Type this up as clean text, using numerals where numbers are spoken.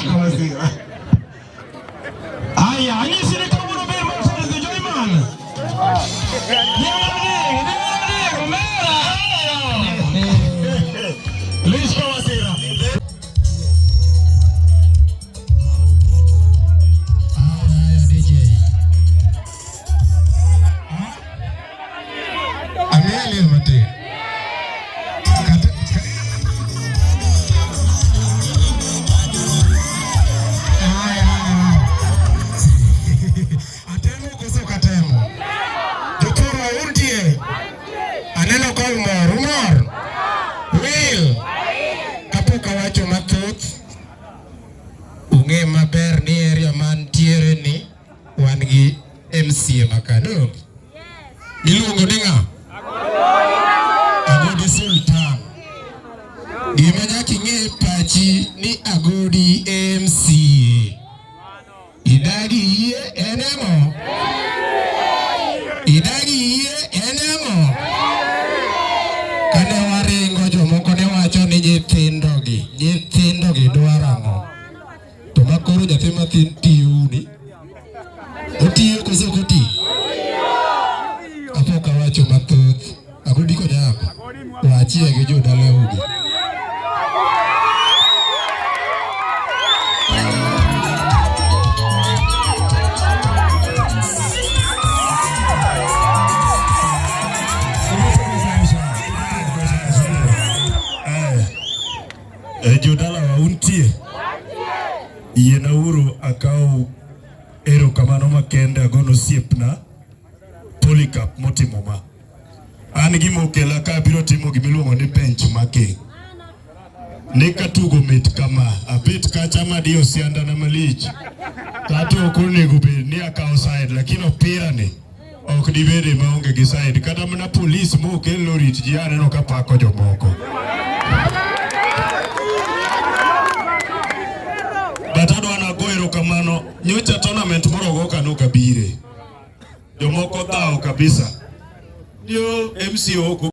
Lich ka masira. Aya, anyisi ni kawuono ber mar Saturday Joyman. Lich ka masira. Amelia matin. Kata, Haya, haya, haya. Atemo koso ok atemo? Jothurwa untie? Aneno ka umor, umor? Will. Kapok awacho mathoth, ung'e maber ni area mantiere ni wan gi MCA makano. Iluongo ni ng'a? Agodi Sultan. Gima nyaka ing'e e pachi ni Agodi MCA. Idagi yie en ang'o? Idagi yie en ang'o? Kane waringo jomoko ne wacho ni nyithindogi dwaro ang'o? To makoro nyathi mathin tiyo uni. Otiyo koso ok oti? Kapok awacho mathoth, Agodi Konyako, wachie gi jodalaugi. Jodalawa untie? Yiena uru akaw erokamano makende agono osiepna Polycarp motimo ma. An gima okela ka abiro timo gimiluongo ni benchmarking. Ni ka tugo mit kama, abet kacha madiyo siandana malich. Kata ok onego bed ni akawo side, lakini opira ni ok dibede maonge gi side. Kata mana polis mokel norit ji aneno ka pako jomoko. But adwa nago erokamano. Nyocha tournament moro ogo ka nok abire. Jomoko dhawo kabisa. Ndio MCO ok